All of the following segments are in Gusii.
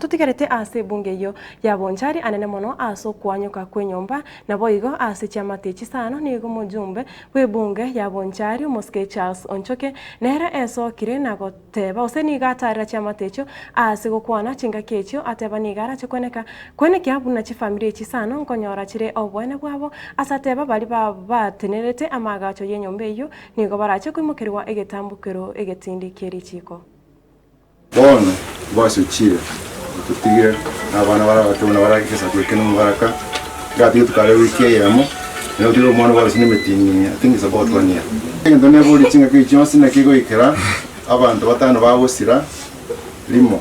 Totigarete ase ebunge eyio ya Bonchari anene mono ase okwanyoka kw'enyomba naboigo ase chiamate chisano nigo omojumbe bw'ebunge ya Bonchari omosike Charles Onchoke nere esokire na goteba gose nigo atarera chiamate echio ase gokwana chingaki echio ateba nigo arache kweneka kwenekia buna chifamiri echi isano nkonyora chire oboene bwabo ase ateba baria batenerete amaagacho y'enyomba eyio nigo barache koimokerigwa egetambokero egetindi kie richiiko. Bono gwasochire, ototigire nabana bare abake buna bare egesaku eke nomobaraka, egatige tokare ewiki eyemo, naende otige omwana obo ase nemetienyi I think it's about one year. Egento neborie chingaki echi chionsi naki goikera abanto batano bagosira rimo,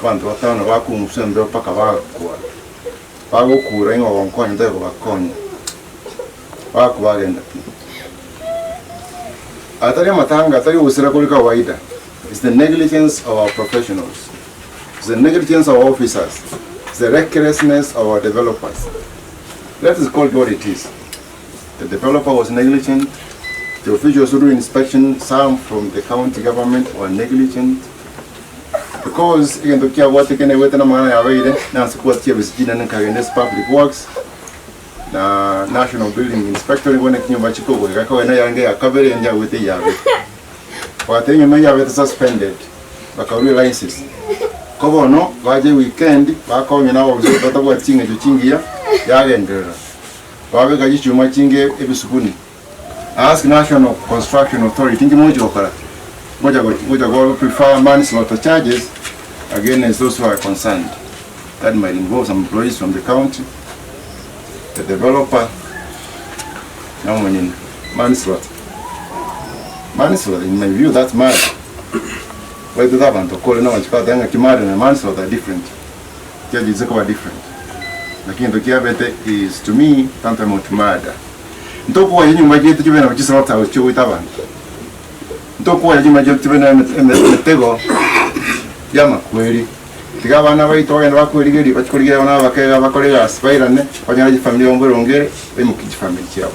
abanto batano bakong'uswa embeo mpaka bagakwa, bagokura ing'o ogonkonya ntoe kobakonya, bagakwa bagenda pi. Atari amatanga, atari ogosira kore kawaida. It's the negligence of our professionals, it's the negligence of our officers, it's the recklessness of our developers. Let us call it what it is. The developer was negligent, the officials who do inspection, some from the county government were negligent. Because egento kiabwate kene gwete namang'ana yabeire, nase kobwate chiofisi chinene nkagenda ase public works, na national building inspectorate bono ekinyomba chikogoika ekogenda yange ya kabere ende yagwete eyabere. Bagateba enyomba eyio yabete suspended, bakarua elicense. Ko bono bacha eweekend bakonywa na ababusia batabwati ching'encho chingiya, yagenderera. Babeka chichuma chinge ebisukuni. Ask National Construction Authority inki mogochia gokora? Ngocha go ngocha go prefer manslaughter charges against those who are concerned. That might involve some employees from the county, the developer, na omonyene. Manslaughter. Manslaughter, in my view, that's murder. Baitete abanto kore na abanto bateba ng'a murder na manslaughter are different. Chiachiche koba different. Lakini egento kiabete is to me tantamount to murder. Ntokogocha chinyomba chiaito chibe nabo chislaughter house chiogoita abanto. Ntokogocha chinyomba chiaito chibe na emetego y'amakweri. Tiga abana baito bagende bakwerigeria, bachie korigereria abana abake iga bakore egasi bairane, banyore chifamiri amo mborongere, baimokie chifamiri chiabo.